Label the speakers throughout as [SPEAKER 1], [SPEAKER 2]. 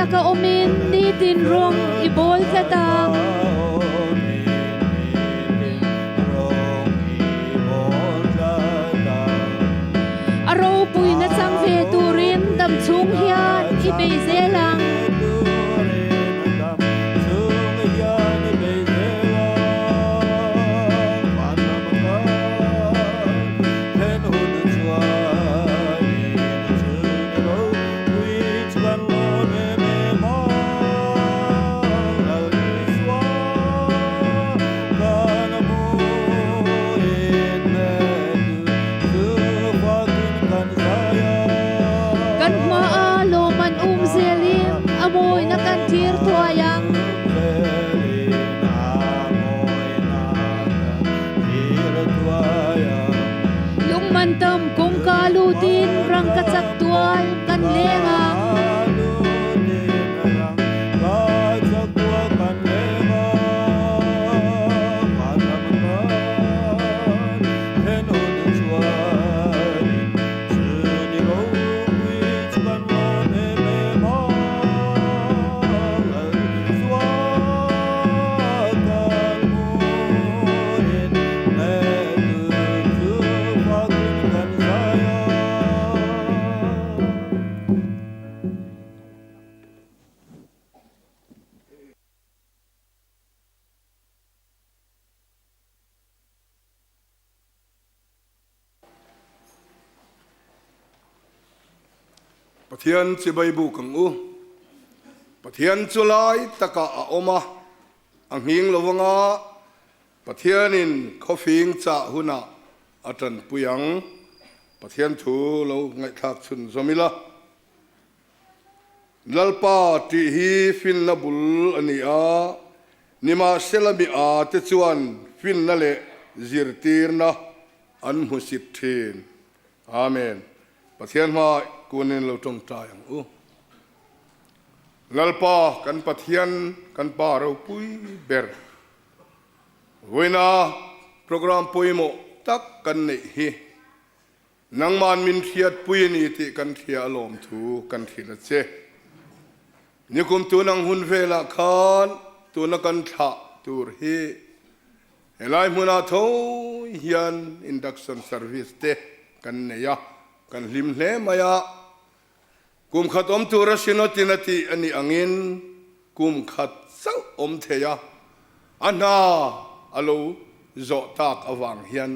[SPEAKER 1] taka awmin nitin rawng i bawl tlat a. A ropuina chang ve turin dam chhung hian i bei zel ang. Kan hmaah lawm an um zelin a mawina kan thlir thuai ang. Lungman tam kawngka lutin rangkachak tual kan leng ang.
[SPEAKER 2] Pathian chibai buk ang u. Pathian chu lai takah a awm a, a nghing lo anga Pathianin khawfing chah hunah a tanpui ang. Pathian thu lo ngaihthlak chhun zawm ila. Lalpa tih hi finna bul a ni a, nimahsela mi a te chuan finna leh zirtirna an hmusit thin. Amen. Pathian hma kunin lo tawngtai ang u. Lalpa kan Pathian kan Pa ropui ber. Vawiina program pawimawh tak kan neih hi Nangman min hriatpui a ni tih kan hria alawm thu kan hrilh a che. Nikum tun ang hun velah khan tuna kan thlah tur hi helai hmunah tho hian induction service te kan nei a, kan hlim hle mai a. Kum khat awm tura Synod-in a tih a nih angin kum khat chauh awm thei a, a hna a lo zawh tak avang hian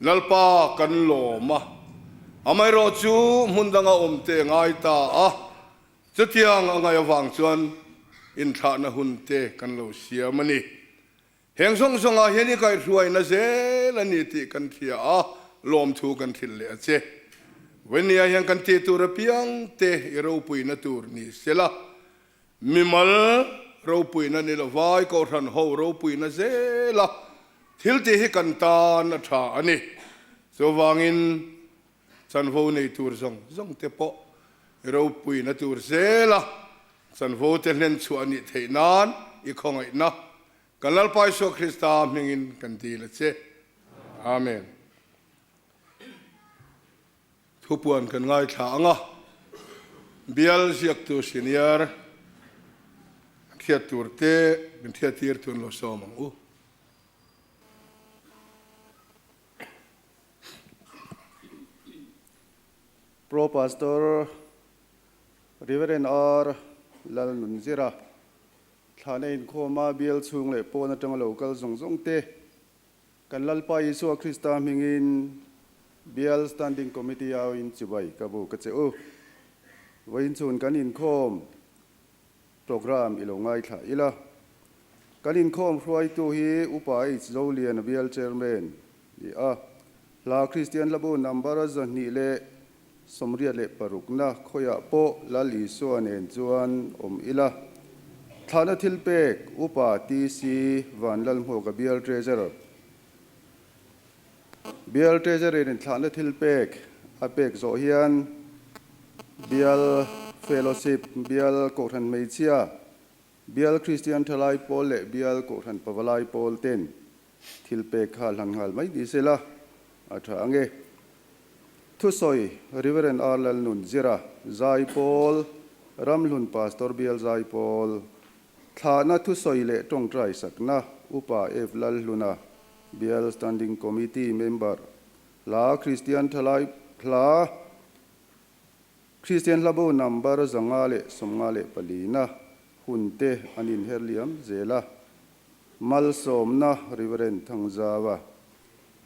[SPEAKER 2] Lalpa kan lawm a, amaherawhchu hmun danga awm te ngai ta a, chutiang a ngaih avang chuan inthlahna hun te kan lo siam a ni. Heng zawng zawngah hian i kaihhruaina zel a ni tih kan hria a, lawmthu kan hrilh leh a che. Vawnia hian kan tih tur apiang te i ropuina tur ni sela, mimal ropuina ni lova i kohhran ho ropuina zela thil tih hi kan tan a tha a ni. Chuvangin chanvo nei tur zawng zawng te pawh i ropuina tur zela chanvo te hlen chhuah a nih theih nan i khawngaihna Kan Lalpa Isua Krista hmingin kan dil a che. Amen. Thupuan kan ngaithla ang a, Bial ziaktu senior thiat tur te min thiattir tun lo sawm ang u.
[SPEAKER 3] Pro Pastor Reverend R. Lalnunzira Thlahna inkhawma bial chhung leh pawn atanga lo kal zawng zawng te, kan Lalpa Isua Krista hmingin Bial Standing Committee auin chibai ka bu ka che u. Vawiin chhun kan inkhawm program i lo ngaithla ila. Kan inkhawm hruaitu hi Upa H. Zoliana Bial Chairman ni a, hla Kristian Hlabu number 286 na khawiah pawh Lal Isua nen chuan awm ila. Thlahna thilpek Upa TC Vanlalhmuaka Bial Treasurer Bial Treasurer in thlahna thilpek a pek zawh hian Bial Fellowship, Bial Kohhran Hmeichhia, Bial Kristian Thalai Pawl leh Bial Kohhran Pavalai Pawl ten Thil pek kha hlan nghal mai ni sela a tha ang e. Thusawi Reverend R. Lalnun Zira, Zaipawl. Ramhlun Pastor Bial Zaipawl, Thlahna thusawi leh tawngtai sakna, Upa F Lalhluna, Bial Standing Committee Member, Hla Kristian Thalai Hla Kristian Hlabo Number 554 na hunte an inher liam zel a, Malsawmna Reverend Thangzaua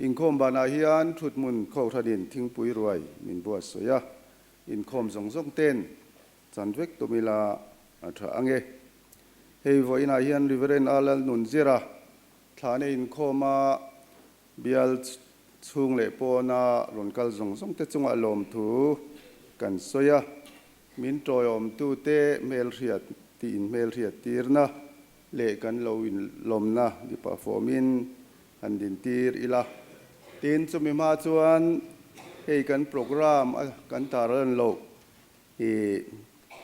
[SPEAKER 3] inkhawm banah hian thuthmun Kohhranin thingpui ruai min buatsawi a, inkhawm zawng zawng ten chan vek tum ila a tha ange. Hei vawiinah hian Reverend A Lalnunzira thlahna inkhawma Bial chhung leh pawna rawn kal zawng zawng te chungah lawmthu kan sawi a, min tawiawmtute hmelhriat tih inhmelhriat tirna leh kan lo inlawmna ni pah fawmin han dintir ila. Tin, chumi hma chuan hei kan programme a kan tar lan loh i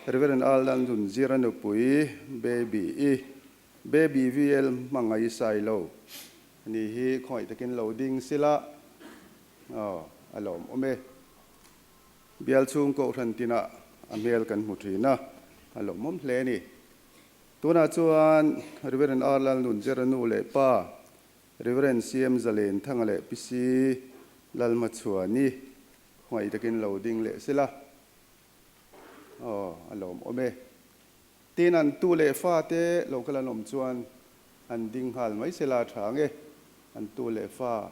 [SPEAKER 3] Reverend Aldan Zunzira nupui Baby i Baby VL hmangaih Sailo Ani hi khawngaih takin lo ding sila aw a lawm awm e. Bial chhung kohhran tinah a hmel kan hmu thin a, a lawmawm hle a ni. Tunah chuan Reverend R Lalnunzira nu leh pa Reverend CM Zalenthanga leh Pi C Lalhmachhuani khawngaih takin lo ding leh sila aw a lawm awm e. Tin an tu leh fa te lo kal an awm chuan an ding nghal mai se la tha ang e, an tu leh fa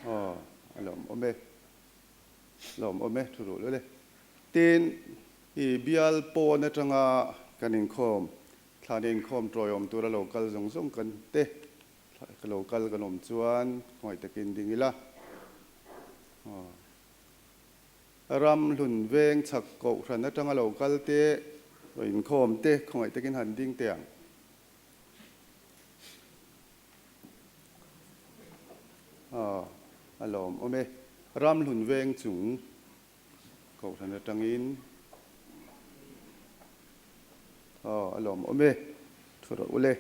[SPEAKER 3] aw a lawm awm e, lawm awm e thu ruh lul e. Tin i bial pawn atanga kan inkhawm, thlana inkhawm tawiawm tura lo kal zawng zawng kan te lo kal kan awm chuan khawngaih takin ding ila aw. Ram hlun veng chhak kohhran atanga lo kal te, raw inkhawm te khawngaih takin han ding teh ang. Aw, a lawm awm e. Ram hlun veng chung kohhran atangin. Aw, a lawm awm e. Thu rawh ule.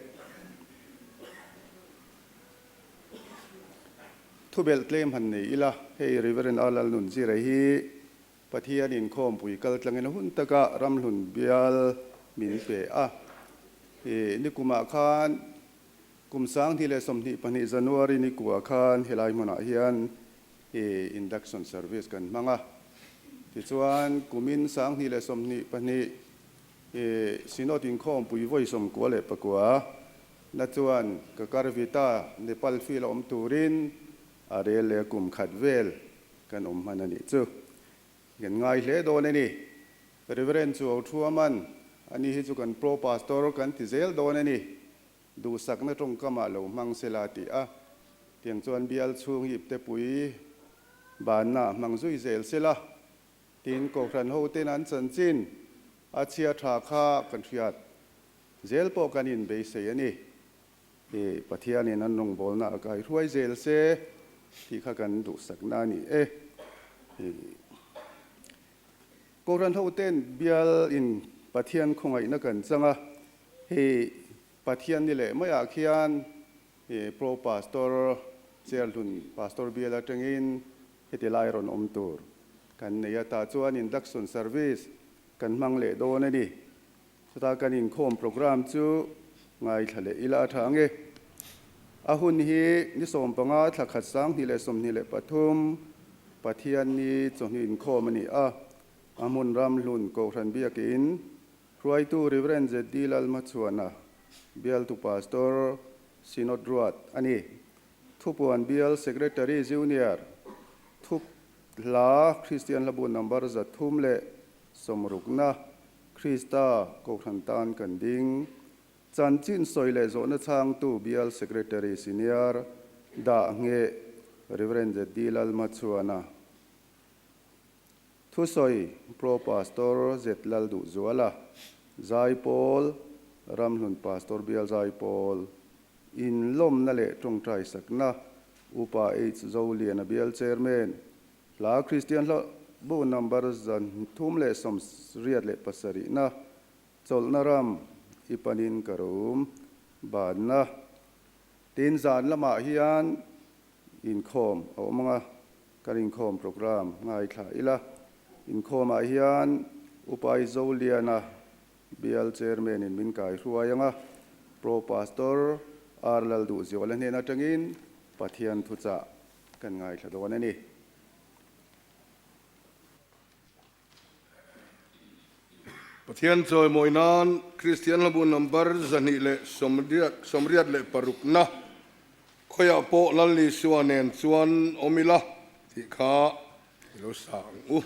[SPEAKER 3] Thubelh tlem han nei ila, hei Reverend A Lalnunzira hi Pathian inkhawmpui kal tlangin a hun taka ramhlun bial min pe a. I nikumah khan kum 2022 January nikuah khan helai hmunah hian i induction service kan hmang a. Tichuan kumin 2022 i Synod inkhawmpui vawi 99 Na chuan ka kar vita Nepal field a awm turin a rel leh kum khat vel kan awm hman a nih chu. Kan ngai hle dawn a ni. Reverend chu o thuaman ani hi chu kan pro pastor kan ti zel dawn a ni. Duhsakna tawngkamah lo hmang sela a ti a. Tiang chuan bial chhung hi iptepui banna hmang zui zel sela. Tin Kohhran hoten an chanchin a chhia tha kha kan hriat Zel pawh kan inbeisei a ni. I Pathianin an rawngbawlna a kai hruai zel se tih kha kan duhsakna a ni e. I Kohhran hoten bial in Pathian khawngaihna kan chang a, hei Pathian ni leh maiah khian i Pro Pastor Cherhlun Pastor bial atangin heti lai rawn awm tur kan nei a, tah chuan induction service kan hmang leh dawn a ni. Chutah kan inkhawm programme chu ngaithla leh ila a tha ang e. A hun hi ni 15 thla khat 2023 Pathianni chawhnu inkhawm a ni a, a hmun ram hlun Kohhran Biakin hruaitu Rev. ZD Lalhmachhuana bialtu Pastor Synod Ruat a ni. Thupuan Bial Secretary Junior Thup Hla Kristian Hlabu Number 360na Krista Kohhran tan kan ding. Chanchin sawi leh zawhna chhangtu Bial Secretary Senior dah ngheh Rev. ZD Lalhmachhuana. Thusawi Pro Pastor Z Lalduhzuala, Zaipawl, Ramhlun Pastor Bial Zaipawl, Inlawmna leh Tawngtai Sakna, Upa H Zoliana Bial Chairman, Hla Kristian hla bu number 387 na chawlhna ram i panin ka rum banna tin zan lamah hian inkhawm a awm ang a, kan inkhawm program ngaithla ila. Inkhawmah hian. Upa Zoliana Bial Chairman in min kai hruai ang a, Pro Pastor R Lalduhzuala hnen atangin Pathian thuchah kan ngaithla dawn a ni.
[SPEAKER 2] Pathian chawimawi nan Kristian hlabu number 286 na khawiah pawh Lal Isua nen chuan awm ila tih kha i lo sa ang u.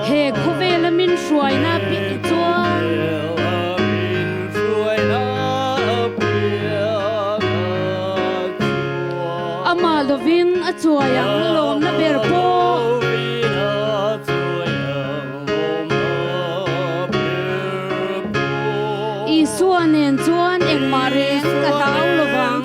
[SPEAKER 1] He khawvela min hruaina piah chuan. Amah lovin a chuai ang lawmna ber pawh. Isua nen chuan engmah reng ka hlau lo vang.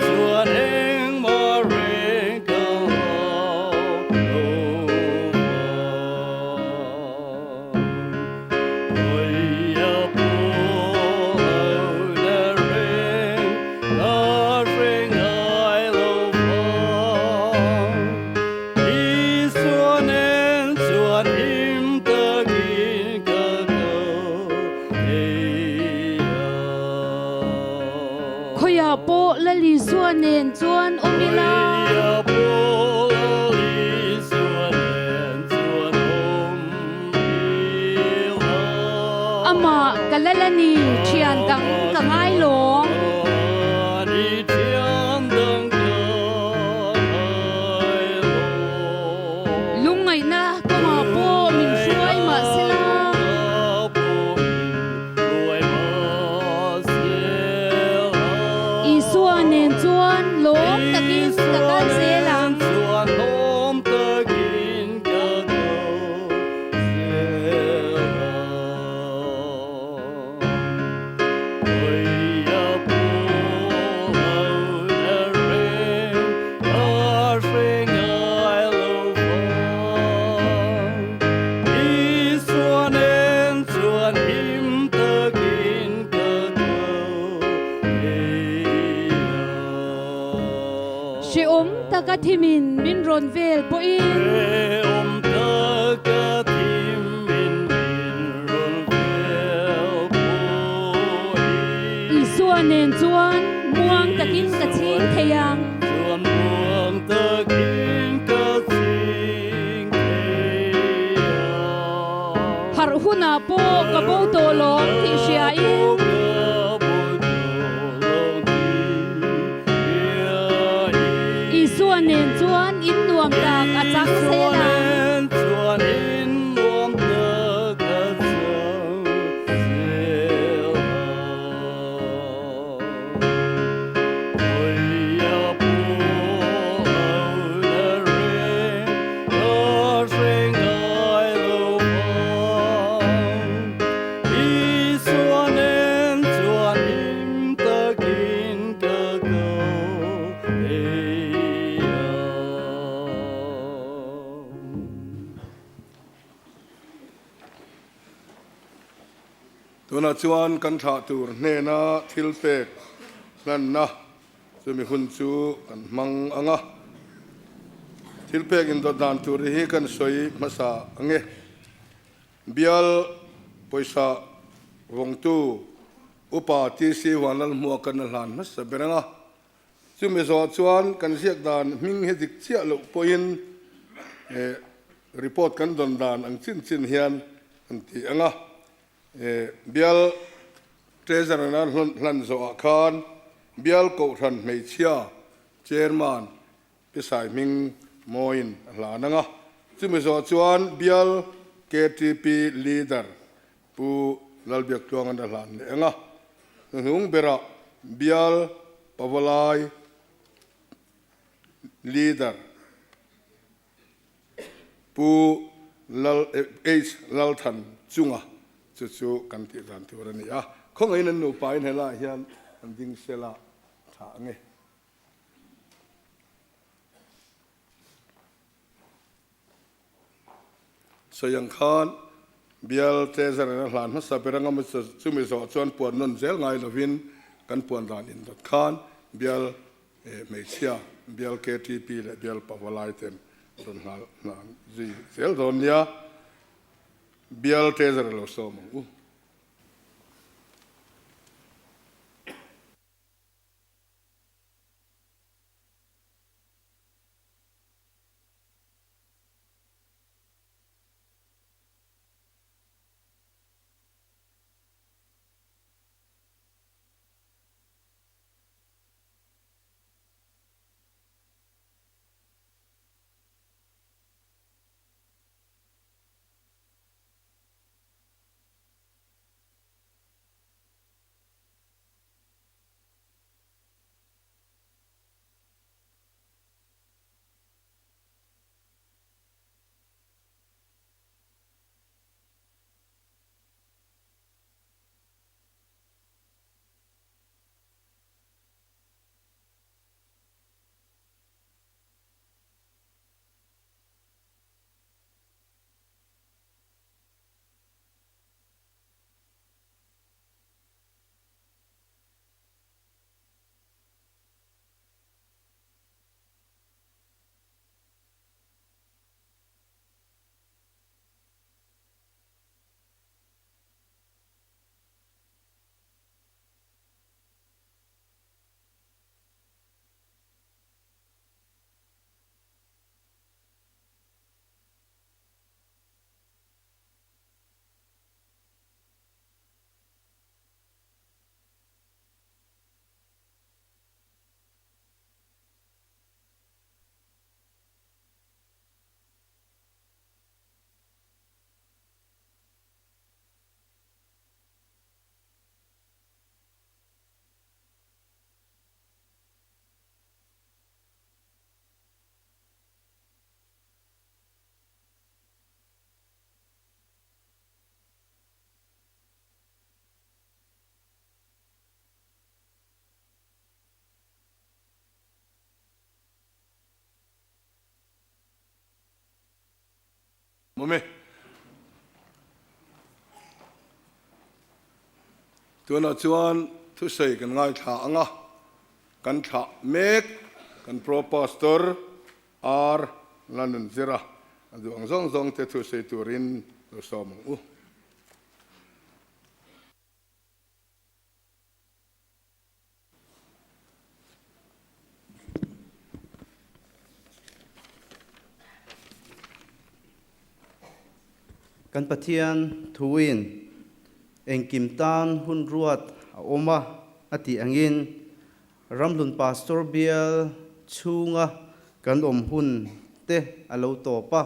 [SPEAKER 1] Khawiah pawh Lal Isua nen chuan awm ila. Amah ka lal a ni, thian dang ka ngai lawng. Lungngaihna kawngah pawh min hruai mah sela. Isua nen chuan lawm takin ka kal zel ang. Hrehawm taka thimin min rawn vel pawhin. Isua nen chuan muang takin ka chhing thei ang. Harh hunah pawh ka bo tawh lawm tih hriain. Isua nen chuan in nuam tak a chang zel ang.
[SPEAKER 2] Tunah chuan kan thlah tur hnena thil pek hlanna chumi hun chu kan hmang ang a. Thil pek indawt dan tur hi kan sawi hmasa ang e. Bial pawisa vawngtu Upa TC Vanlalhmua kan a hlan hmasa ber ang a. Chumi zawh chuan kan ziak dan hming hi dik chiah loh pawhin report kan dawn dan ang chin chin hian an ti ang a. Bial Treasurer a hlan zawhah khan Bial Kohhran Hmeichhia Chairman Pi Sai hming mawiin a hlan ang a, chumi zawh chuan bial ktp Leader Pu Lalbiaktluanga'n a hlan leh ang a, hnuhnung berah bial Pavalai Leader Pu Lal H Lalthan chunga chu chu kan tih dan tur a ni a, khawngaihin an nupain helaiah hian an ding sela tha ang e. Sawi ang khan bial Treasurer a hlan hmasa ber anga chumi zawh chuan puan nawn zel ngai lovin kan puan dan indawt khan bial hmeichhia, bial KTP leh bial Pavalai ten rawn hlan zui zel dawn nia. Bial Treasurer lo sawm ang u. Mawmi. Tunah chuan thusawi kan ngaithla ang a, kan thlah mek kan Pro Pastor R. Lanunzira a duh ang zawng zawng te thusawi turin lo sawm ang u.
[SPEAKER 4] Kan Pathian thuin engkim tan hun ruat a awm a, a tih angin Ramhlun Pastor bial chhunga kan awm hun te a lo tawp a,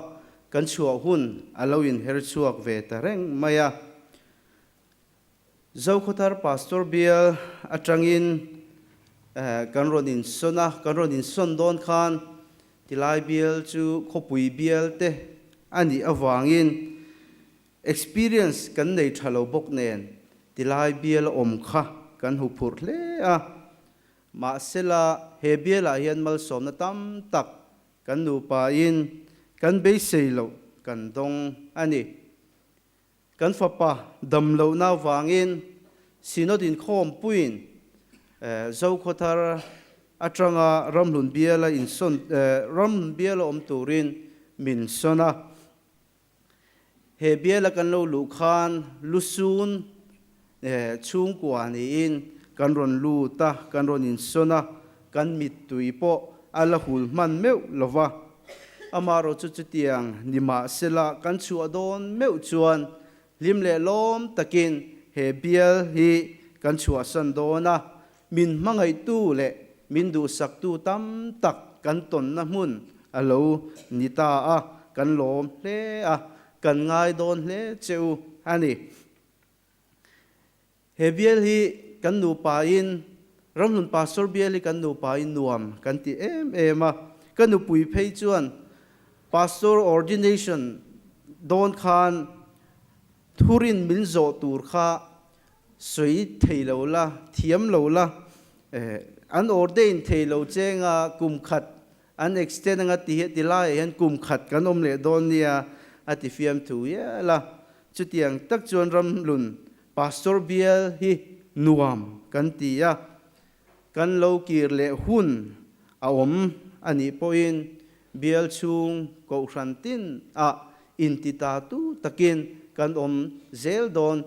[SPEAKER 4] kan chhuah hun a lo inher chhuak ve ta reng mai a. Zokhawthar Pastor bial atangin kan rawn insawn a, kan rawn insawn dawn khan tilai bial chu khawpui bial te a nih avangin experience kan nei tha lo bawk nen tilai bial a awm kha kan hu phurh hle a. Mahsela he bialah hian malsawmna tam tak kan nupain kan beisei loh kan dawng a ni. Kan fapa dam lohna avangin Synod inkhawmpuiin Zokhawthar atanga Ramhlun biala insawn Ramhlun biala awm turin min sawn a. He biala kan lo luh khan Lusun chhungkua niin kan rawn lut a, kan rawn insawn a, kan mittui pawh a la hul hman meuh lo va. Amaherawh chu chutiang ni mah sela kan chhuah dawn meuh chuan hlim leh lawm takin he bial hi kan chhuahsan dawn a, min hmangaihtu leh min duhsaktu tam tak kan tawnna hmun a lo ni ta a, kan lawm hle a, kan ngai dawn hle che u a ni. He bial hi kan nupain, Ramhlun Pastor bial hi kan nupain nuam kan ti em em a. Ka nupui phei chuan Pastor ordination dawn khan thurin min zawh tur kha sawi thei lo la, thiam lo la, an ordain thei lo chenga kum khat an extend anga ti hi ti laiah hian kum khat kan awm leh dawn nia. a ti fiamthu hial a. Chutiang tak chuan Ramhlun Pastor bial hi nuam kan ti a, kan lo kir leh hun a awm a nih pawhin bial chhung kohhran tin ah intita tu takin kan awm zel dawn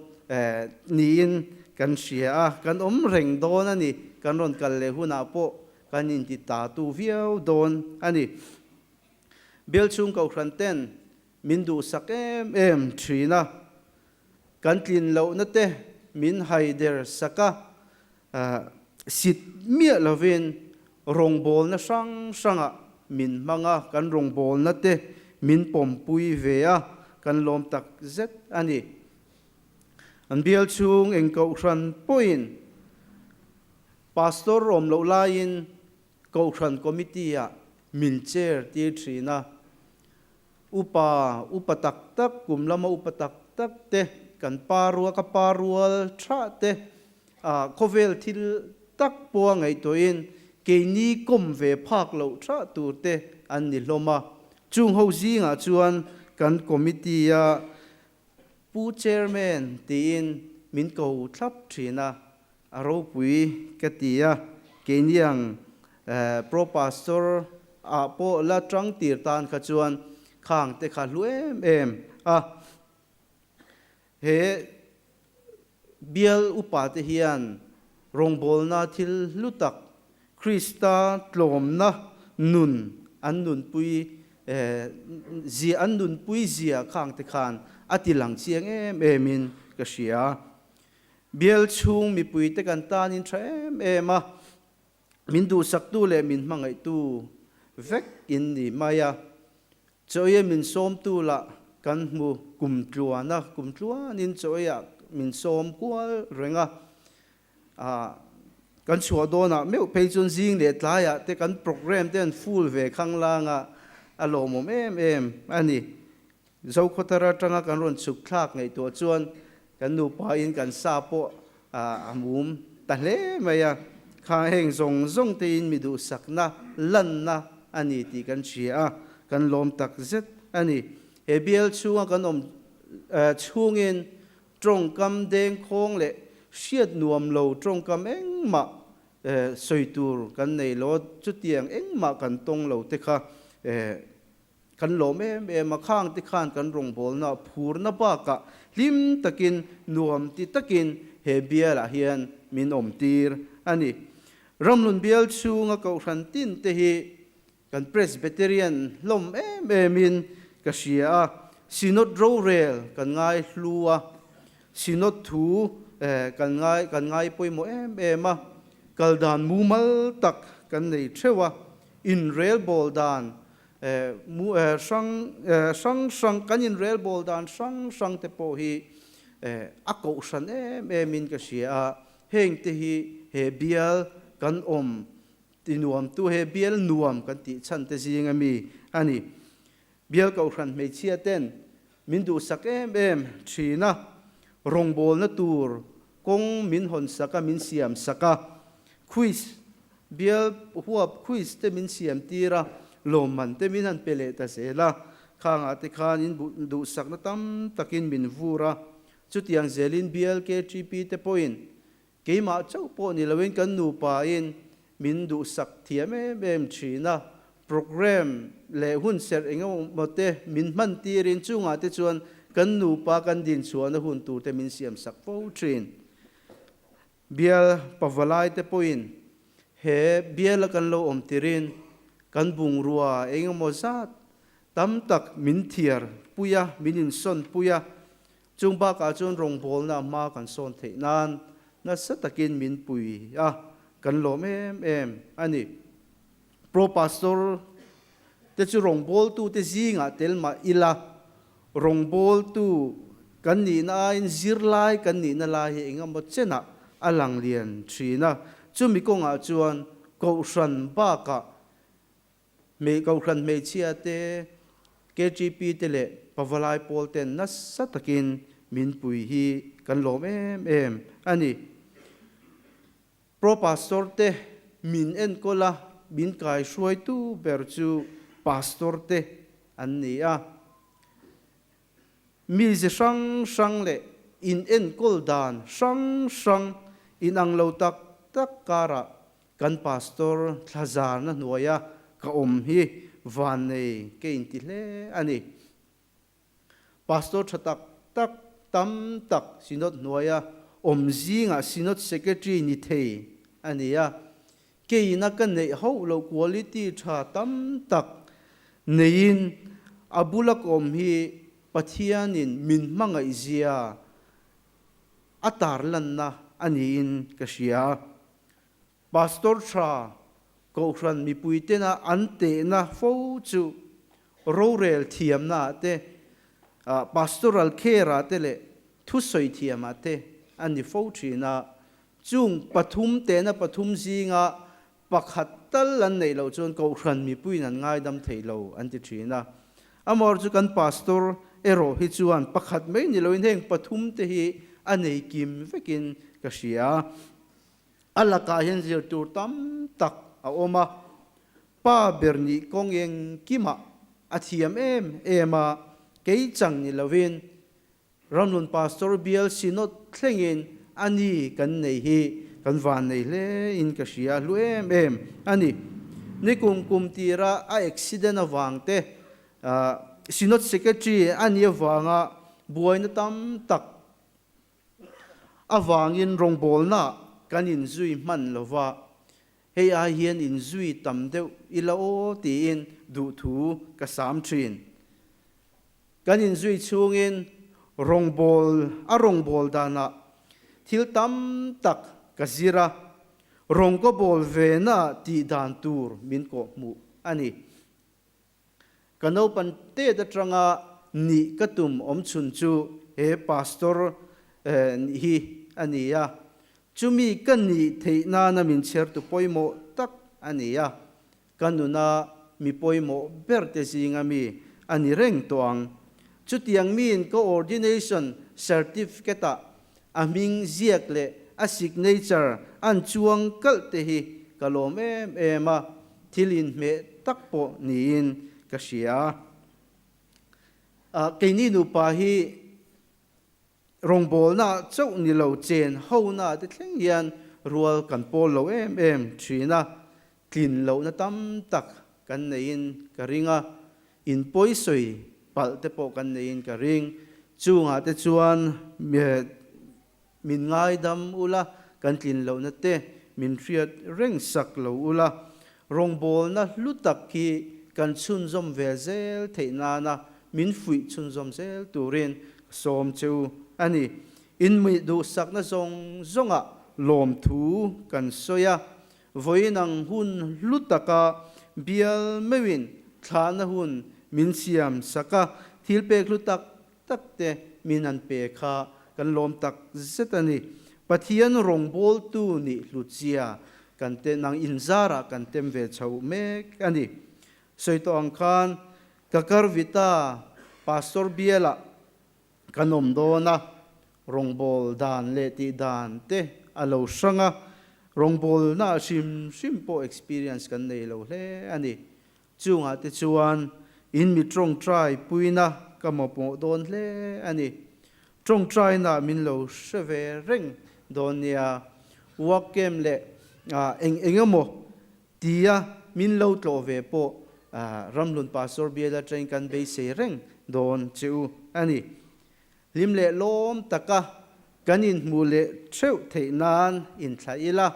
[SPEAKER 4] niin kan hria a, kan awm reng dawn a ni, kan rawn kal leh hunah pawh kan intita tu viau dawn a ni. Bial chhung kohhran ten min duhsak em em thin a, kan tlin lohna te min haider sak a, sit miah lovin rawngbawlna hrang hrangah min hmang a, kan rawngbawlna te min pawmpui ve a, kan lawm tak zet a ni. An bial chhung eng kohhran pawhin Pastor awm loh laiin Kohhran Committee-ah min chair tir thin a, upa, upa tak tak, kum lama upa tak tak te, kan pa rual, ka pa rual tha te, ah khawvel thil tak pawha ngaihtuahin keini kawm ve phak loh tha tur te an ni hlawm a. Chung ho zingah chuan kan Committee-a Pu Chairman tiin min ko thlap thin a, a ropui ka ti a, keiniang Pro Pastor ah pawh la tang tir tan kha chuan khang te kha hlu em em a. He bial upa te hian rawngbawlna thil hlu tak Krista tlawmna nun an nunpui zia an nunpui zia khang te khan a ti lang chiang em em in ka hria. Bial chhung mipui te kan tanin tha em em a, min duhsaktu leh min hmangaihtu vek in ni mai a. Chawiah min sawmtu lah kan hmu kum tluan a, kum tluanin chawiah min sawm kual reng a. Kan chhuah dawnah meuh phei chuan zing leh tlaiah te kan programme te an full ve khanglang a, a lawmawm em em a ni. Zokhawthar atanga kan rawn chhuk thlak ngaihtuah chuan kan nupain kan sa pawh a mum ta hle mai a, kha heng zawng zawng tein mi duhsakna lanna a ni tih kan hria a, kan lawm tak zet a ni. He bial chhunga kan awm chhungin tawngkam dengkhawng leh hriat nuam lo tawngkam engmah sawi tur kan nei lo, chutiang engmah kan tawng lo te kha Kan lawm em em a, khang te khan kan rawngbawlna phurna bakah hlim takin, nuam ti takin he bialah hian min awm tir a ni. Ramhlun bial chhunga kohhran tin te hi kan Presbyterian hlawm em emin ka hria a, Synod rorel kan ngai hlu a, Synod thu kan ngai kan ngai pawimawh em em a, kal dan mumal tak kan nei theuh a, inrelbawl dan Hrang hrang hrang kan inrelbawl dan hrang hrang te pawh hi a kohhran em em in ka hria a, heng te hi he bial kan awm ti nuam tu he bial nuam kan tih chhan te zing ami a ni. Bial kohhran hmeichhia ten min duhsak em em thin a, rawngbawlna tur kawng min hawn sak a, min siam sak a, quiz Bial huap quiz te min siam tir a, lawmman te min han pe leh ta zel a, khangah te khan in duhsakna tam takin min vur a, chutiang zelin bial KTP te pawhin keimah chauh pawh ni loin kan nupain min duhsak thiam em em thin a, program leh hun serh engemaw te min hman tirin chungah te chuan kan nupa kan dinchhuahna hun tur te min siamsak fo thin. Bial pavalai te pawhin he biala kan lo awm tirin kan bungrua eng emaw zat tam tak min thiar pui a, min insawn pui a, chung bakah chuan rawngbawlna hma kan sawn theih nan nasa takin min pui a, kan lawm em em a ni. Pro Pastor te chu rawngbawltute zingah tel mah ila, Rawngbawltu kan nihna aiin zirlai kan nihna lai hi engemaw chenah a lang lian thin a, chumi kawngah chuan Kohhran bakah Kohhran hmeichhia te, KTP te leh Pavalai pawl ten nasa takin min pui hi kan lawm em em a ni. Pro Pastor te min enkawl a, min kaihruaitu ber chu Pastor te an ni a. Mize hrang hrang leh in enkawl dan hrang hrang inang lo tak tak karah kan pastor thlazarna hnuaia ka awm hi vannei ka inti hle a ni. Pastor tha tak tak tam tak Synod hnuaia awm zingah Synod Secretary ni thei a ni a, Keina ka neih hauh loh quality tha tam tak neiin a bula ka awm hi Pathianin min hmangaih zia a tarlanna a niin ka hria. Pastor tha Kohhran mipuitena an tehna fo chu rorel thiamna ah te, pastoral care ah te leh thusawi thiam ah te a ni fo thin a. Chung pathum tehna pathum zinga pakhat tal an neih loh chuan Kohhran mipuiin an ngaidam thei lo an ti thin a. Amawr chu kan Pastor erawh hi chuan pakhat mai ni loin heng pathum te hi a nei kim vekin ka hria. A lakah hian zir tur tam tak a awm a, pa ber nih kawng engkimah a thiam em em a, kei chang ni loin Ramhlun Pastor Bial Synod thlengin a ni kan nei hi kan van nei hle in ka hria hlu em em a ni. Nikum kum tira a accident avang te Synod Secretary a nih avanga buaina tam tak avangin rawngbawlna kan inzui hman lova, hei ai hian inzui tam deuh ila aw tiin duhthu ka sam thin. Kan inzui chhungin rawngbâwl a rawngbâwl danah thil tam tak ka zir a, rawng ka bâwl vena tih dan tur min kawhhmuh a ni. Ka naupan tet aṭanga nih ka tum awmchhun chu he pastor nih hi a ni a, chumi ka nih theih nana min chhertu pawimawh tak a ni a. Ka nuna mi pawimawh ber te zinga mi a ni reng tawh ang. Chutiang miin ka ordination certificate-ah a hming ziak leh a signature an chuang kalh te hi ka lawm em em a, thil inhmeh tak pawh niin ka hria. Keini nupa hi Rawngbawlna chauh ni lo chen hona te thleng hian rual kan pawl lo em em thin a, tlin lohna tam tak kan neiin ka ring a, in pawisawi palh te pawh kan neiin ka ring. Chungah te chuan min ngaidam ula, kan tlin lohna te min hriat reng sak lo ula, rawngbawlna hlu tak hi kan chhunzawm ve zel theih nana min fuih chhunzawm zel turin ka sawm che u a ni. Inmuih duhsakna zawng zawngah lawmthu kan sawi a, vawiin ang hun hlu taka bial meuhin thlahna hun min siam sak a, thil pek hlu tak tak te min an pe kha kan lawm tak zet a ni. Pathian rawngbawltu nih hlutzia kan te nang inzarah kan tem ve chho mek a ni. Sawi tawh ang khan Ka kar vita Pastor bialah kan awm dawn a, rawngbâwl dan leh tih dan te a lo hrang a, rawngbâwlna hrim hrim pawh experience kan nei lo hle a ni. Chungah te chuan in mi tawngtai puina ka mawhpawh dawn hle a ni. Tawngtaina min lo hre ve reng dawn nia, work camp leh eng eng emaw Tia min lo tlawh ve pawh Ramhlun Pastor bial atangin kan beisei reng dawn che u a ni. Hlim leh lawm taka kan inhmuh leh theuh theih nan inthlah ila,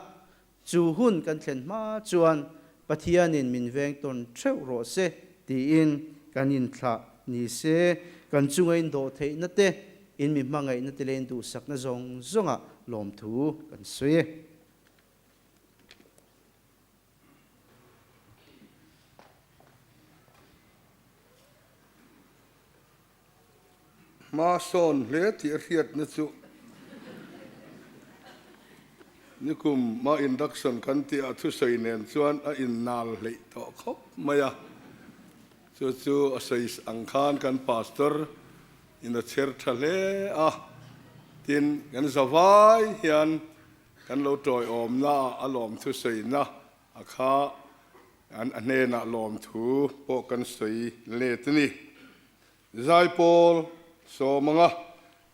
[SPEAKER 4] chu hun kan thlen hma chuan Pathianin min veng tawn theuh rawh se tiin kan inthlah ni se, kan chunga indawh theihna te, in mi hmangaihna te leh induhsakna zawng zawngah lawmthu kan sawi e.
[SPEAKER 2] Hma sawn hle tih a hriatna chu nikum ma induction kan tih a thusawi nen chuan a innal hleih tawh khawp mai a, chu chu a sawi ang khan kan pastor in a chher tha hle a, tin kan zavai hian Kan lo tawiawmna ah a lawmthu sawina a kha an a hnenah lawmthu pawh kan sawi let a ni. Zaipawl. sawm anga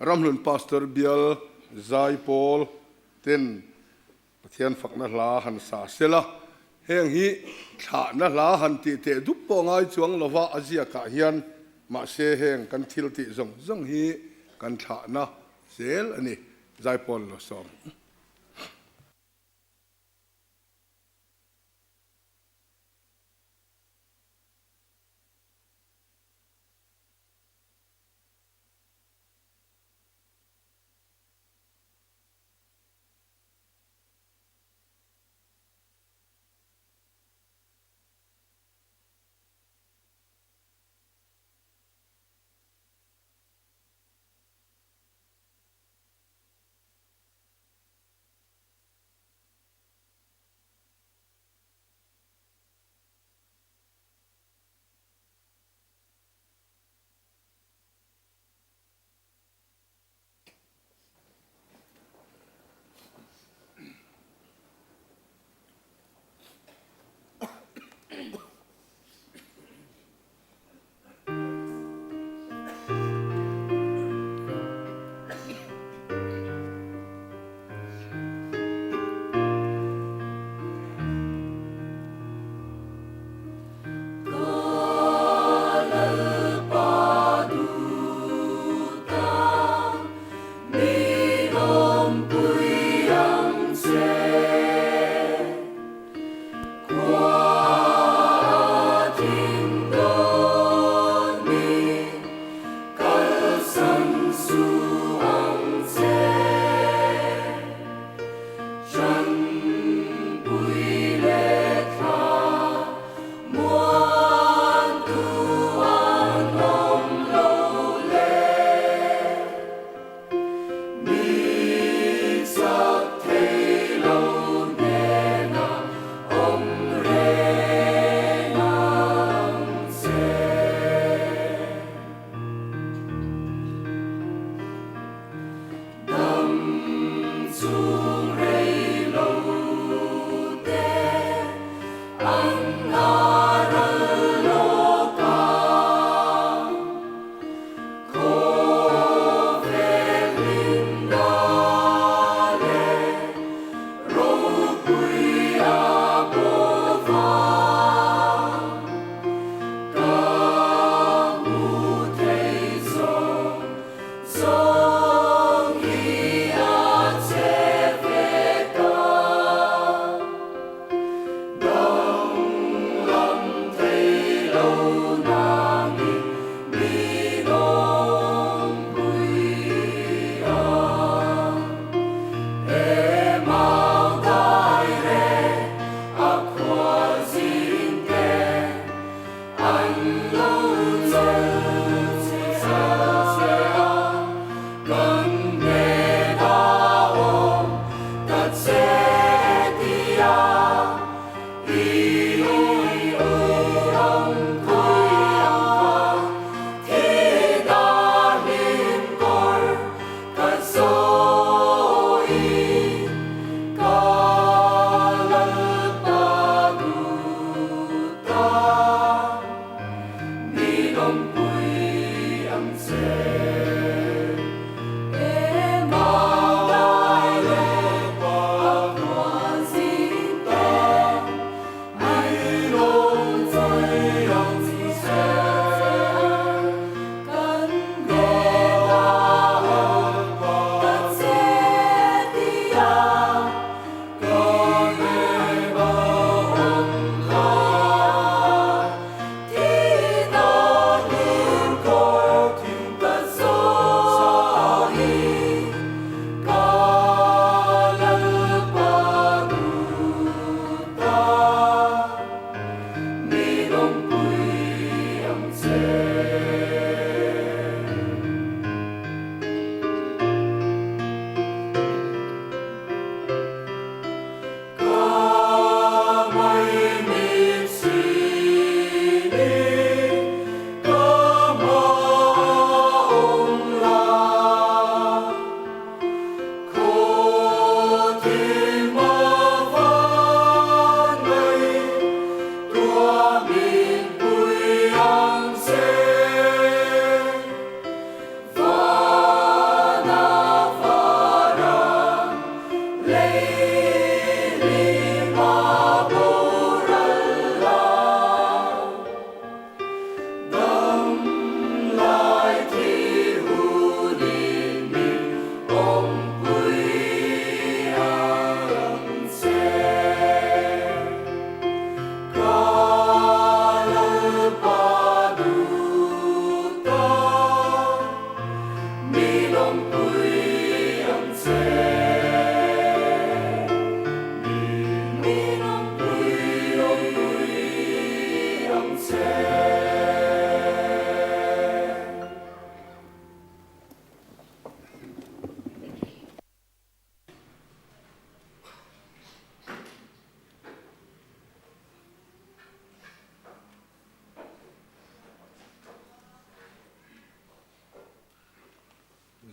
[SPEAKER 2] Ramhlun Pastor bial Zaipawl ten Pathian fakna hla han sa sela, heng hi thlahna hla han tih teh dup pawh ngai chuang lova a ziakah hian mahse heng kan thil tih zawng zawng hi kan thlahna zel a ni, Zaipawl lo sawm.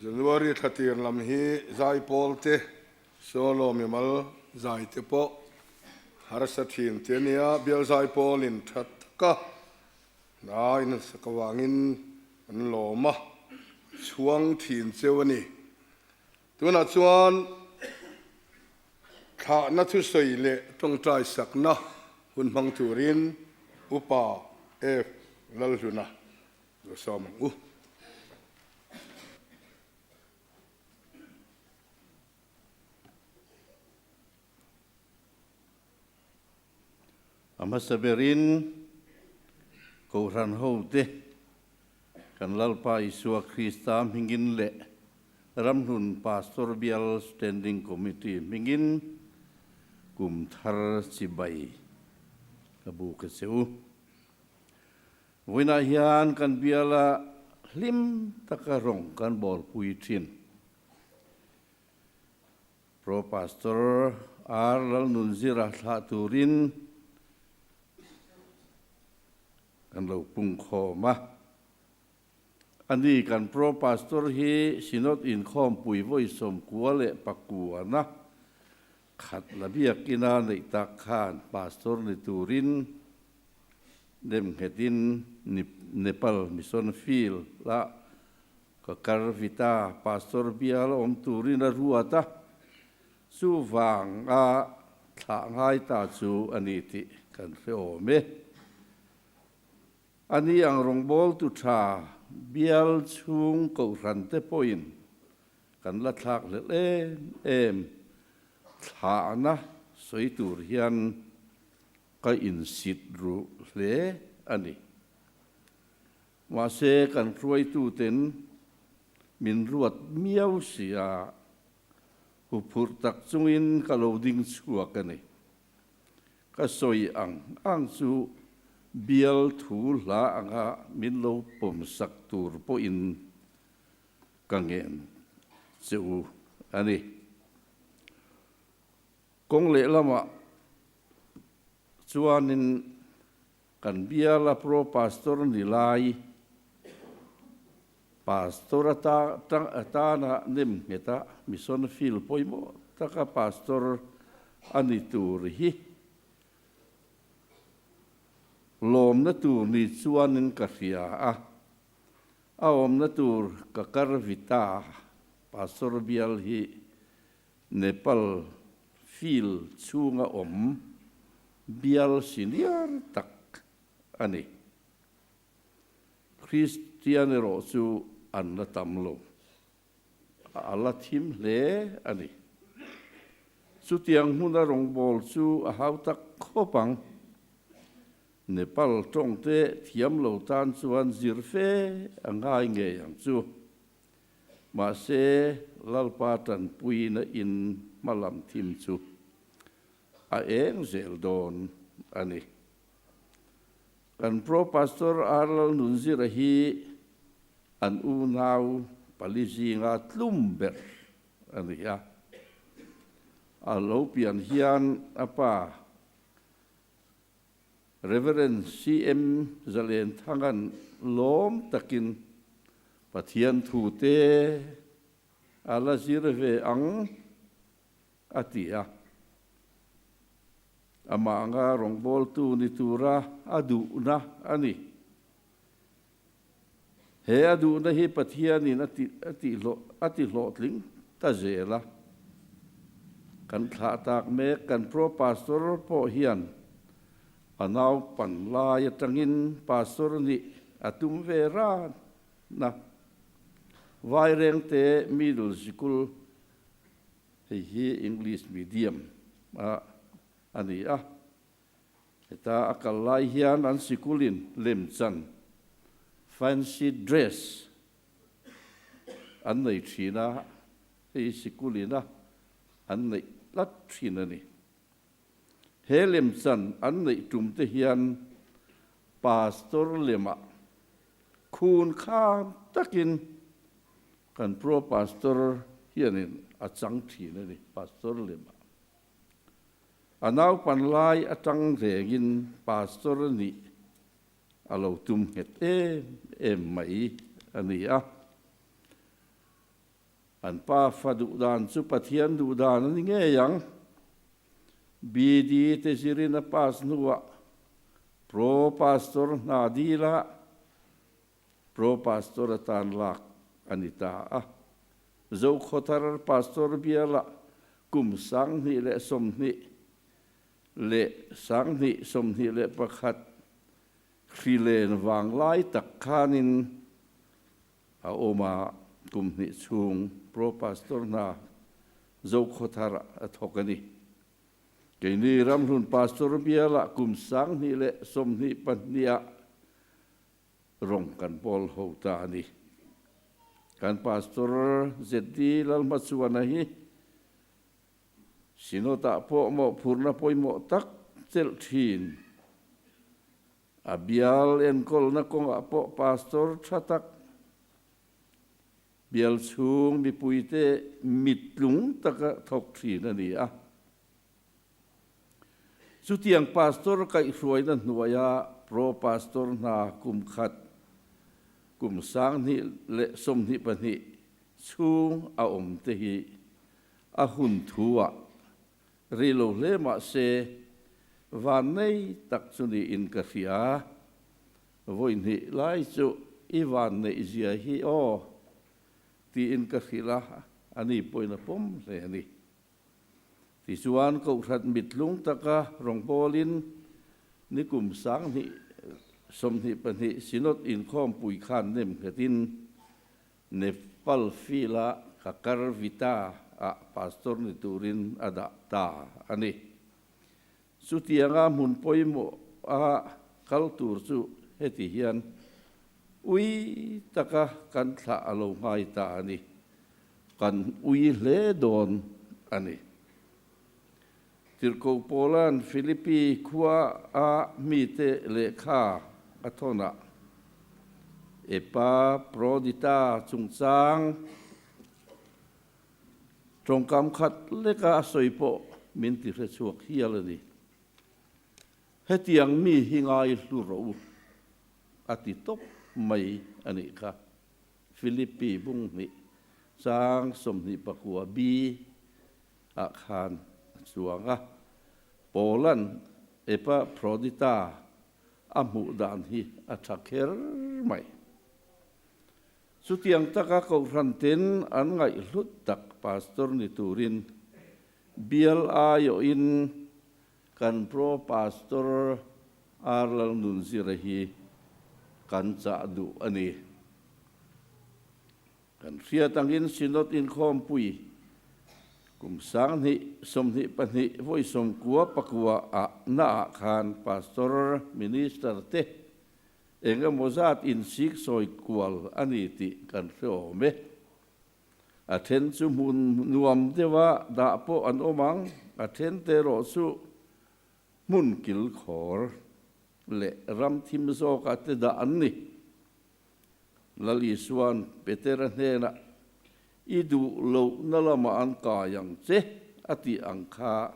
[SPEAKER 2] January thla tir lam hi zaipawl te, solo mimal zai te pawh harsa thin te ania, bial zaipawl in tha taka hna in sak avangin an lawm a, chhuang thin cheu a ni. Tunah chuan thlahna thusawi leh tawngtai sakna hun hmang turin Upa F. Lalhluna lo sawm ang u.
[SPEAKER 5] A hmasa berin Kohhran hote kan Lalpa Isua Krista hmingin leh Ramhlun Pastor Bial Standing Committee hmingin kum thar chibai ka buk a che u. Vawiinah hian kan biala hlim taka rawng kan bawlpui thin. Pro Pastor R. Lalnunzira thlah turin kan lo pung khawm a. A ni, kan Pro Pastor hi Synod inkhawmpui vawi sawmkua leh pakuana khat la biakina neih tak khan Pastor ni turin nemnghetin Nepal Mission Field ah Ka kar vita, Pastor bial awm turin a ruat a, chuvang a thlah ngai ta chu a ni tih kan hre awm e. A ni ang rawngbawltu tha bial chhung kohhran te pawhin kan la thlak hlelh em em thlahna sawi tur hian ka insit ruh hle a ni. Mahse, kan hruaituten min ruat miau si a, huphurh tak chungin ka lo ding chhuak a ni. Ka sawi ang ang chu bial thu hla anga min lo pawmsak tur pawhin ka ngen che u a ni. Kawng lehlamah chuanin Kan biala pro pastor ni lai pastor ata tang atana nem ngheta mission field pawimawh taka pastor a ni tur hi lawmna tur ni chuanin ka hria a, a awmna tur ka kar vita pastor bial hi Nepal field chhunga awm bial senior tak a ni. Kristian erawh chu an la tam lo, a la thim hle a ni. Chutiang hmuna rawngbâwl chu a hau tak khawp ang. Nepal tawngte thiam lo tan chuan zir fe a ngai ngei ang chu. Mahse, Lalpa tanpuina in hmalam thim chu a eng zel dawn a ni. Kan Pro Pastor R. Lalnunzira hi an unau pali zinga tlum ber a ni a. A lo pian hian a pa Rev. CM Zalenthanga'n lawm takin Pathian thute a la zir ve ang a ti a. Amah anga rawngbawltu ni tura a duhna a ni. He a duhna hi Pathianin a ti hlawhtling ta zel a. Kan thlah tak mek kan Pro Pastor pawh hian a naupan lai atangin Pastor nih a tum ve ran a. Vairengte Middle Sikul hei hi English medium a a ni a. Heta a kal lai hian an sikulin lemchan, fancy dress, an nei thin a, hei sikulina an neih tlat thin a ni. He lemchan an neih tum te hian pastor lemah khun khan takin kan pro pastor hianin a chang thin a ni, pastor lemah. A naupan lai atang rengin pastor nih a lo tum nghet em em mai a ni a. An pa fa duh dan chu Pathian duh dan a ni ngei ang. BD te zirin a pass hnuah Pro Pastor hna dila Pro Pastor atan lak a ni ta a. Zokhawthar Pastor bialah kum 2020 leh 2021 hrilen vanglai tak khanin a awm a, kum hnih chhung Pro Pastor hna Zokhawthar a thawk a ni. Keini Ramhlun Pastor bialah kum 2022 ah rawng kan pawl ho ta a ni. Kan Pastor ZD Lalhmachuana hi Synod-ah pawh mawhphurhna pawimawh tak chelh thin. A bial enkawlna kawngah pawh Pastor tha tak, bial chhung mipuite mittlung taka thawk thin a ni a. Chutiang Pastor kaihhruaina hnuaia Pro Pastor hna kum khat, kum 2022 chhung a awm te hi a hun thu ah rih lo hle mah se van nei tak chu niin ka hria. Vawi hnih lai chu i van neih zia hi aw tiin ka hrilh a, ani pawhin a pawm hle a ni. Tichuan, Kohhran mitlung taka rawngbawlin nikum 2022 Synod inkhawmpui khan nem nghetin Nepal Field-a Kakar Vita-ah pastor ni turin a dah ta a ni. Chutianga hmun pawimawha kal tur chu heti hian ui taka kan thlah a lo ngai ta a ni. Kan ui hle dawn a ni. Tirhkoh Paula'n Philippi khua a mite lehkha a thawnah Epaprodita chungchang tawngkam khat leka a sawi pawh min ti hre chhuak hial a ni. Hetiang mi hi ngai hlu rawh u, a ti tawp mai a nih kha. Philippi bung hnih chang 29 B ah khan a chuang a, Paula'n Epaprodita a hmuh dan hi a tha kher mai. Chutiang taka Kohhran ten an ngaihhlut tak Pastor ni turin bial aiawhin kan Pro Pastor R Lalnunzira hi kan chah duh a ni. Kan hriat angin Synod inkhawmpui kum 2022 vawi 99 ah naah khan Pastor Minister te Eng emaw zat insik sawi kual a ni tih kan hre awm e. A then chu hmun nuam deuha dah pawh an awm ang, a then te erawh chu hmun kilkhawr leh ram thim zawkah te dah an ni. Lal Isua'n Petera hnenah, I duh lohna lamah an kai ang che a tih ang kha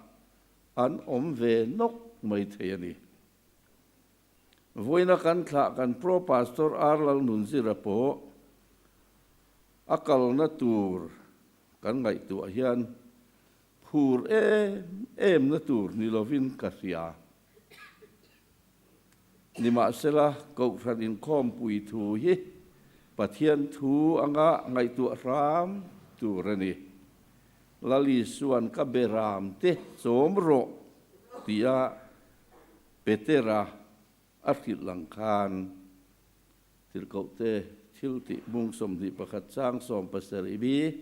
[SPEAKER 5] an awm ve nawk mai thei a ni. Vawiina kan thlah kan Pro Pastor R Lalnunzira pawh a kalna tur kan ngaihtuah hian phur em em na tur ni lovin ka hria. Nimahsela, Kohhran inkhawmpui thu hi Pathian thu anga ngaihtuah hram tur a ni. Lal Isua'n ka beram te chawm rawh tia Petera a hrilh lang khan Tirhkohte thil tih bung 21 chang 17 bi,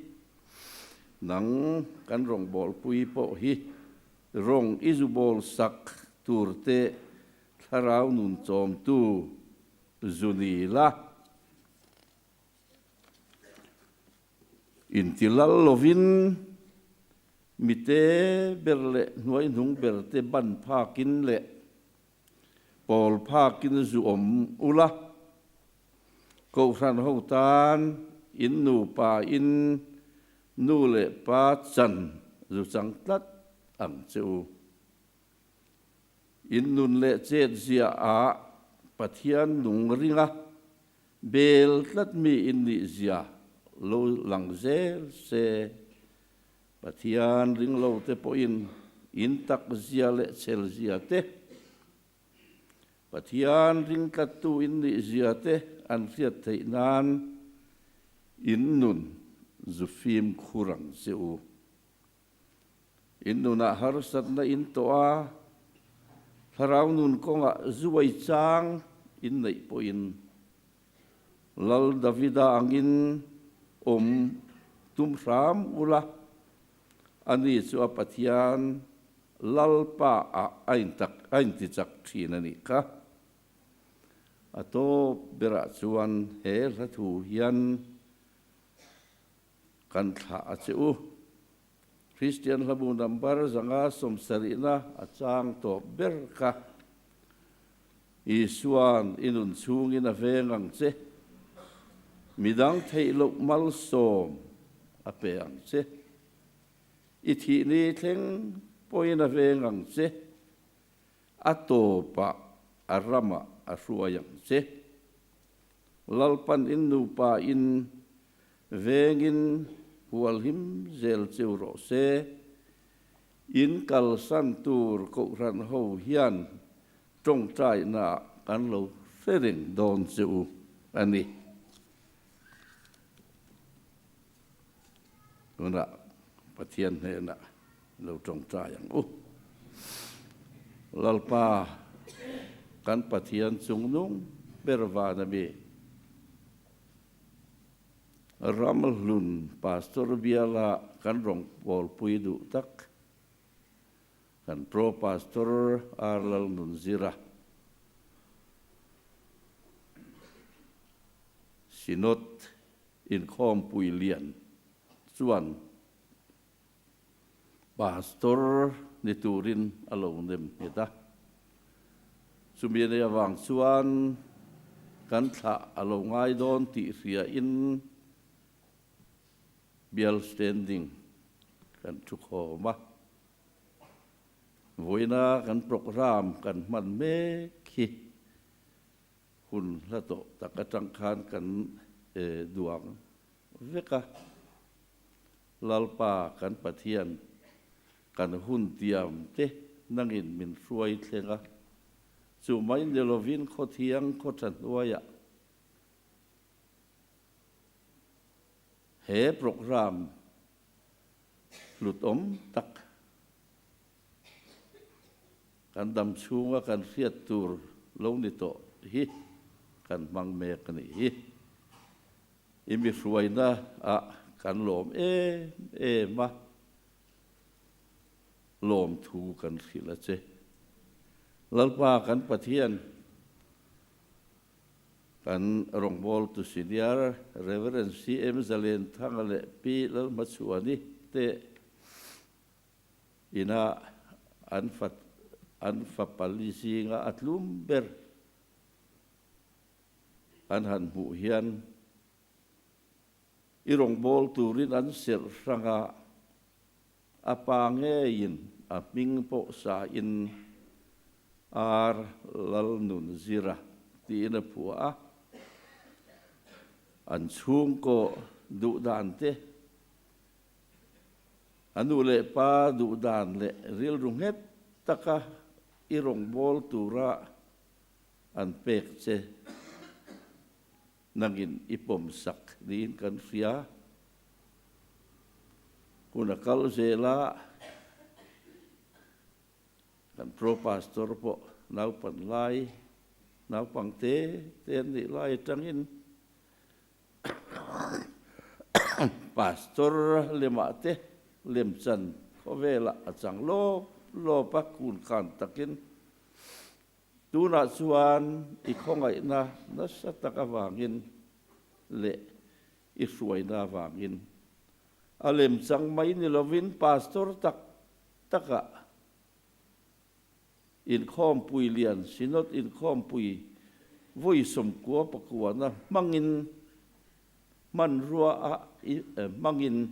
[SPEAKER 5] Nang kan rawngbawlpui pawh hi rawng i zu bawl sak turte thlarau nun chawmtu zu ni la. Inti lal lovin mite ber leh hnuaihnung berte ban phakin leh pawl phakin zu awm ula, Kohhran ho tan in nupa in nu leh pa chan zu chang tlat ang che u. In nun leh chet ziaah Pathian nung ringa bel tlat mi in nih zia lo lang zel se. Pathian ringlo te pawhin in tak zia leh chhel zia te, Pathian ringtlattu in nih zia te an hriat theih nan in nun zu fimkhur ang che u. In nunah harsatna in tawh a, thlarau nun kawngah zuai chang in neih pawhin Lal Davida angin awm tum hram ula, ani chu a Pathian Lalpa ah a intak a intichak thin a nih kha. A tawp berah chuan he hla thu hian kan thlah a che u. Kristian hlabu number 170na a chang tawp ber kha. Isua'n i nun chhungin a veng ang che, midang theih loh malsawm a pe ang che. I thih ni thleng pawhin a veng ang che, a tawpah a ramah a hruai ang che. Lalpan in nupa in vengin hualhim zel cheu rawh se. In kalsan tur Kohhran ho hian tawngtaina kan lo hre reng dawn che u a ni. Tunah Pathian hnenah lo tawngtai ang u. Lalpa kan Pathian chungnung ber van a mi. Ramhlun Pastor biala kan rawngbawlpui duh tak kan Pro Pastor R Lalnunzira, Synod inkhawmpui lian chuan Pastor ni turin a lo nem nghet a. Chumi nei avang chuan kan thlah a lo ngai dawn tih hriain bial standing kan thu khawm a. Vawiina kan programme kan hman mek hi hun hla tawh tak atang khan kan duang vek a. Lalpa kan Pathian, kan hun tiam te nangin min hruai thleng a, chu mai ni lovin khawthiang khaw tha hnuaiah he programme hlut awm tak kan dam chhunga kan hriat tur lo ni tawh hi kan hmang mek a nih hi. I mi hruaina ah kan lawm em em a, lawmthu kan hrilh a che. Lalpa kan Pathian, kan rawngbawltu Senior Reverend CM Zalenthanga leh Pi Lalhmachhuani te ina an fa an fapali zinga a tlum ber An han hmuh hian i rawngbâwl turin an serh hrang a, a pa ngeiin a hming pawh sain Ar Lalnunzira tiin a phuah a. An chhungkaw duh dan te, a nu leh pa duh dan leh rilru nghet taka i rawngbâwl tura An pek che nangin i pawm sak niin kan hria. Hun a kal zel a, kan pro pastor pawh naupan lai, naupang te te an nih lai atangin pastor lemah te lemchan khawvelah a chang lawp lawp a, kun khan takin Tunah chuan i khawngaihna nasa tak avangin leh i hruaina avangin a lemchang mai ni lovin pastor tak takah inkhawmpui lian Synod inkhawmpui vawi 90 pakuana hmangin hmanrua a hmangin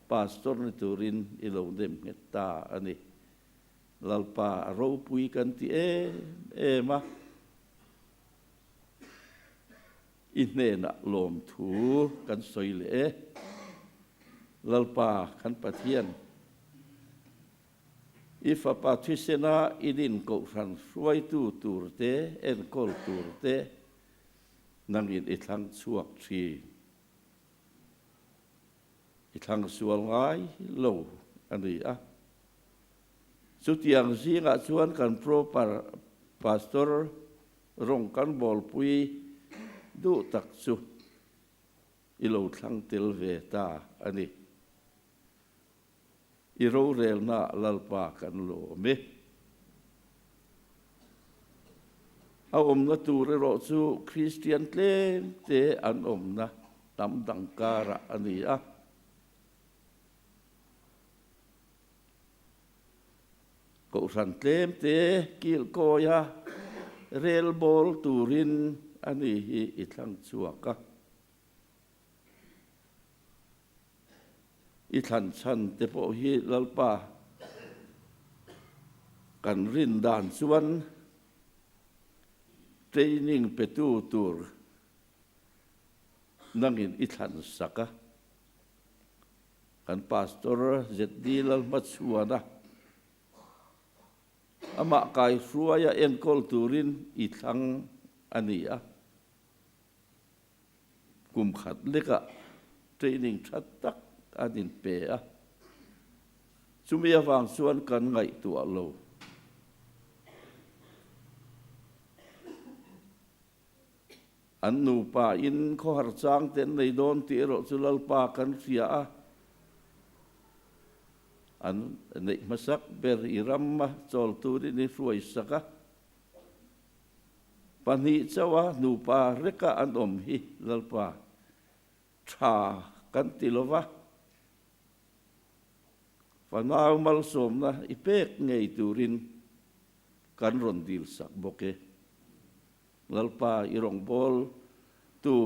[SPEAKER 5] pastor ni turin i lo nem nghet ta a ni. Lalpa a ropui kan ti em em a. I hnenah lawmthu kan sawi leh e. Lalpa kan Pathian, I Fapa thisena i din kohhran hruaitu turte, enkawl turte nangin i thlang chhuak thin. I thlang sual ngai lo a ni a. Chutiang zingah chuan kan Pro Pastor rawng kan bawlpui duh tak chu i lo thlang tel ve ta a ni. I rorelna Lalpa kan lawm e. A awmna tur erawh chu Kristian tlem te an awmna hnam dang karah a ni a. Kohhran tlem te kilkawia rel bawl turin a ni hi i thlang chhuak a. I thlan chhan te pawh hi Lalpa kan rin dan chuan training petu tur nangin i thlan sak a. Kan Pastor ZD Lalhmachhuana amah kaihruaia enkawl turin i thlang a ni a. Kum khat lekah training tha tak an inpe a, chumi avang chuan kan ngaihtuah lo. An nupa in khawhar chang te an nei dawn tih erawh chu Lalpa kan hria a, an neih hmasak ber i rama chawl turin i hruaisak a. Pahnih chauha nupa reka an awm hi Lalpa tha kan ti lo va, fanau malsawmna i pek ngei turin kan rawn dil sak bawk e. Lalpa i rawngbâwl tu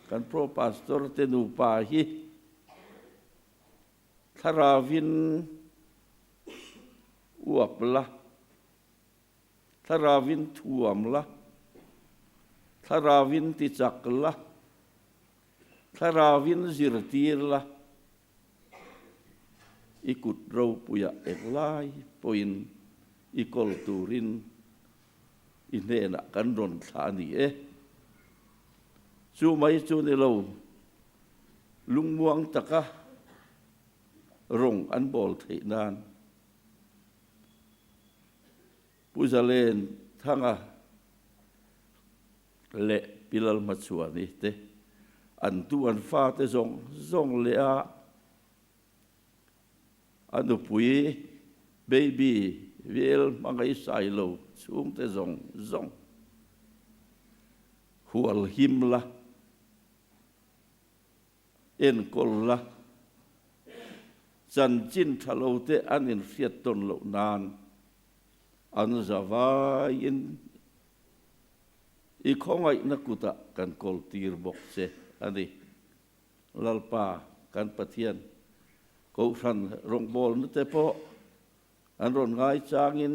[SPEAKER 5] kan Pro Pastor te nupa hi thlaravin uap la. Thlaravin thuam la, Thlaravin tichak la, Thlaravin zirtir la, I kut ropuia englai pawhin i kawl turin i hnenah kan rawn thlah a ni e. Chu mai chu ni lo, lungmuang taka rawng an bawl theih nan. Pu Zalen Thanga leh Pi Lalhmachhuani te an tu an fate zawng zawng leh a a nupui baby vel hmangaih sai lo chhungte zawng zawng hual him la enkawl la, chanchin tha lo te an inhriat tawn loh nan an za vaiin i khawngaihna kutah kan kawl tir bawk che a ni. Lalpa kan Pathian Kohhran rawngbawlna te pawh an rawn ngaichangin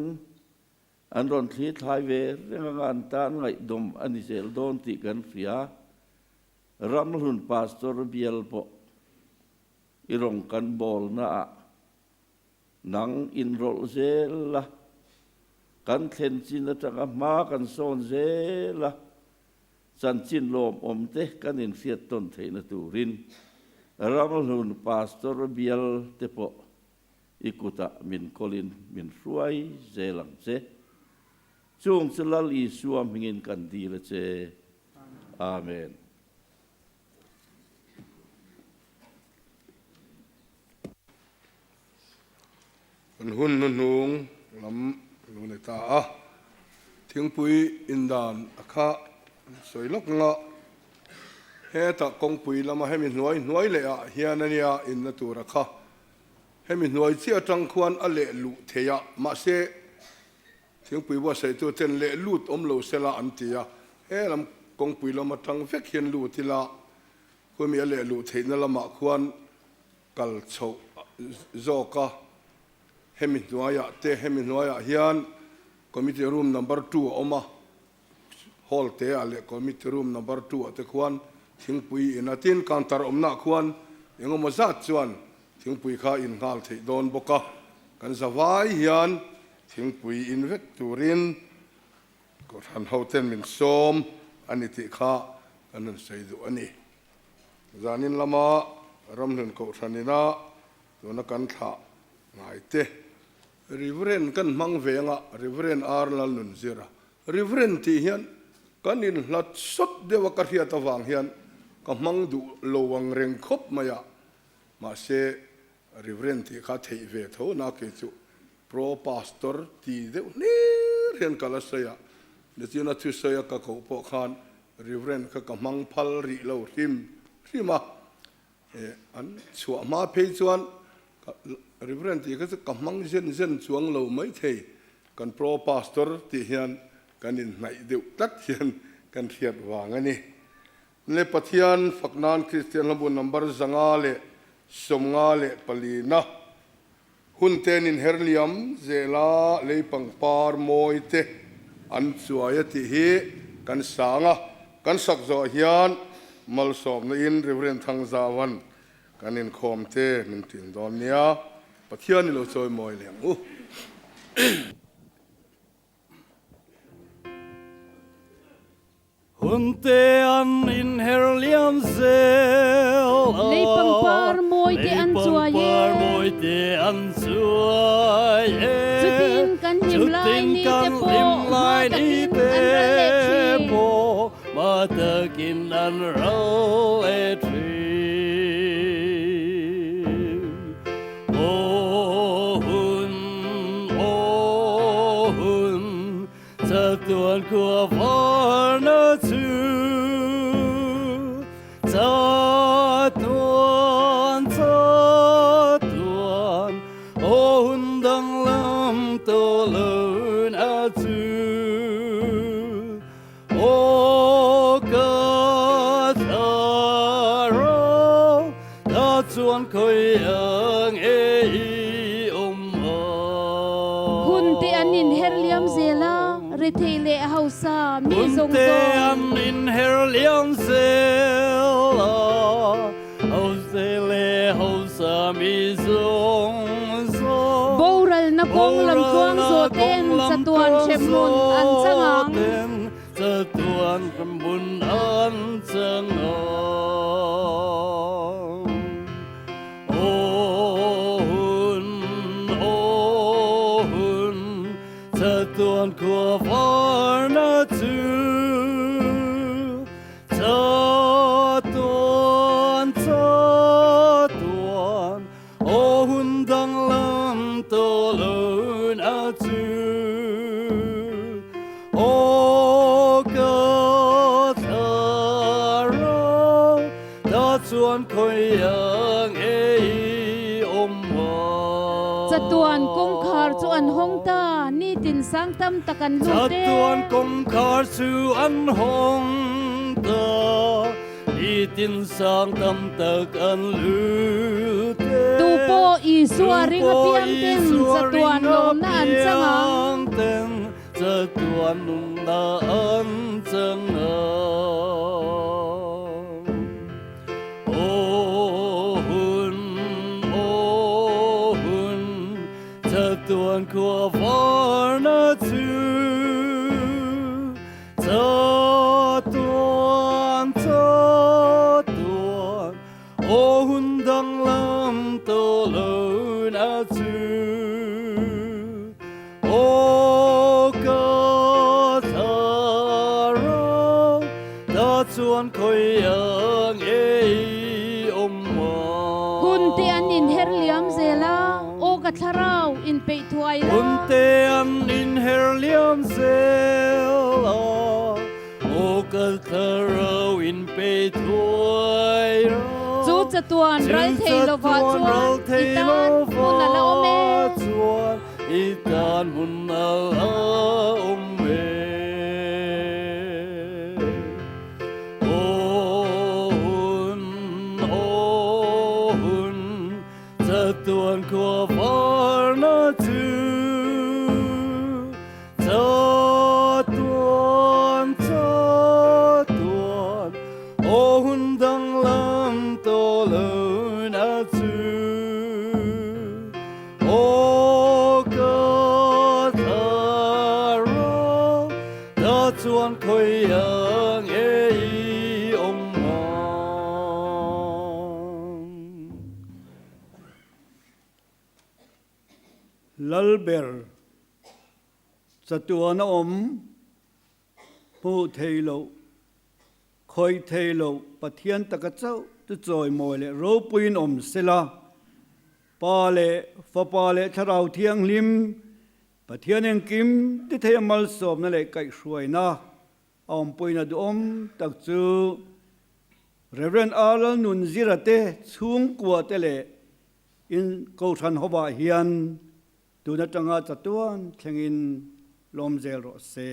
[SPEAKER 5] an rawn thli thlai ve reng anga an tan ngaihdawm a ni zel dawn tih kan hria. Ramhlun Pastor bial pawh i rawn kan bawlna ah nang inrawlh zel la, kan thlen chin atanga hma kan sawn zel a, chanchin lawmawm te kan inhriat tawn theihna turin Ramhlun Pastor bial te pawh i kutah min kawlin min hruai zel ang che. Chung chu Lal Isua hmingin kan dil a che. Amen.
[SPEAKER 2] Kan hun hnuhnung lam lo ni ta a, thingpui indan a kha sawi lawk nga hetah kawngpui lama hemi hnuai hnuai leh ah hian a nia inna tur a kha hemi hnuai chiah atang khuan a leh luh theih a mahse Thingpui buatsaihtu ten leh lut awm lo sela an ti a, he lam kawngpui lam atang vek hian lut ila khuami a leh luh theihna lamah khuan kal chhoh zawk a, hemi hnuaiah te hemi hnuaiah hian committee room number two a awm a, Hall te ah leh Committee Room Number Two ah te khuan thingpui in a, tin counter awmna ah khuan engemaw zat chuan thingpui kha in nghal theih dawn bawk a, kan zavai hian thingpui in vek turin Kohhran hoten min sawm a ni tih kha kan rawn sawi duh a ni. Zanin lama Ramhlun Kohhran ina tuna kan thlah ngai te Reverend kan hmang ve anga Reverend R Lalnunzira Reverend tih hian kan inhlat sawt deuh a ka hriat avang hian ka hmang duh lo ang reng khawp mai a, mahse Reverend tih kha theih ve tho na kei chu Pro Pastor ti deuh hlir hian ka la sawi a, nichina thusawi a ka koh pawh khan Reverend kha ka hmang phal rih lo hrim hrim a, an chhuah hma phei chuan Reverend tih kha chu ka hmang zen zen chuang lo maithei, kan Pro Pastor tih hian kan inhnaih deuh tlat hian kan hriat vang a ni. Le Pathian fak nan Kristian hlabu number 554 na hun ten inher liam zela lei pangpar mawi te an chuai a tih hi kan sang a, kan sak zawh hian malsawmna in Reverend Thangzavan kan inkhawm te min tin dawn nia, Pathian i lo chawi mawi leh ang u.
[SPEAKER 6] Hun te an inher liam zel a.
[SPEAKER 1] Lei pangpar mawi te an chuai e.
[SPEAKER 6] Lei pangpar mawi te an chuai e.
[SPEAKER 1] Chutin kan hlim lai ni te pawh hma takin an ral leh thin.
[SPEAKER 6] Hma takin an ral leh thin. Aw hun, aw hun. Chatuan khua varna chu Chatuan, chatuan Aw hun danglam tawh lohna chu Aw ka thlarau ta chuan khawi ang e i awm a.
[SPEAKER 1] Hun te an inher liam zel a, rethei leh hausa mi
[SPEAKER 6] Hun
[SPEAKER 1] zawng
[SPEAKER 6] te
[SPEAKER 1] zawng.
[SPEAKER 6] an inher liam zel a, hausa leh hausa mi zawng zawng.
[SPEAKER 1] Boralna kawng lam tluang zawh ten chatuan hremhmun an chang ang.
[SPEAKER 6] Chatuan hremhmun an chang ang. Aw hun, aw hun, chatuan khua varna chu. Chatuan, chatuan, aw hun danglam tawh lohna chu. Aw ka thlarau, ta chuan khawi ang e i awm a.
[SPEAKER 1] Chatuan kawngkhar chu an hawng ta, nitin sang tam tak an lut e.
[SPEAKER 6] Chatuan kawngkhar chu an hawng ta, nitin sang tam tak an lut e.
[SPEAKER 1] Tu pawh Isua ring apiang ten chatuan lawmna an chang ang.
[SPEAKER 6] Chatuan nunna an chang ang. Aw hun, aw hun, chatuan khua varna chu. Chatuan, chatuan, aw hun danglam tawh lohna chu. Aw ka thlarau, ta chuan khawi ang e i awm a.
[SPEAKER 1] Hun te an inher liam zel a, aw ka thlarau inpeih thuai la.
[SPEAKER 6] Hun te an inher liam zel a, aw ka thlarau inpeih thuai la.
[SPEAKER 1] Chu chatuan ral thei lovah chuan i tan hmun a la awm e.
[SPEAKER 6] I tan hmun a la awm e. Aw hun, aw hun, chatuan khua varna chu. Chatuan, chatuan. Aw hun danglam tawh lo na chu Aw ka thlarau ta chuan khawiah nge i awm ang.
[SPEAKER 7] Lalber chatuan a awm Hmuh thei loh, khawih thei loh Pathian taka chauh chu chawimawi leh ropuiin awm sela, Pa leh Fapa leh Thlarau Thianghlim, Pathian engkim ti theia malsawmna leh kaihhruaina a awmpuina duhawm tak chu Rev. R. Lalnunzira te chhungkua te leh in Kohhran hovah hian Tun atanga chatuan thlengin lawm zel rawh se.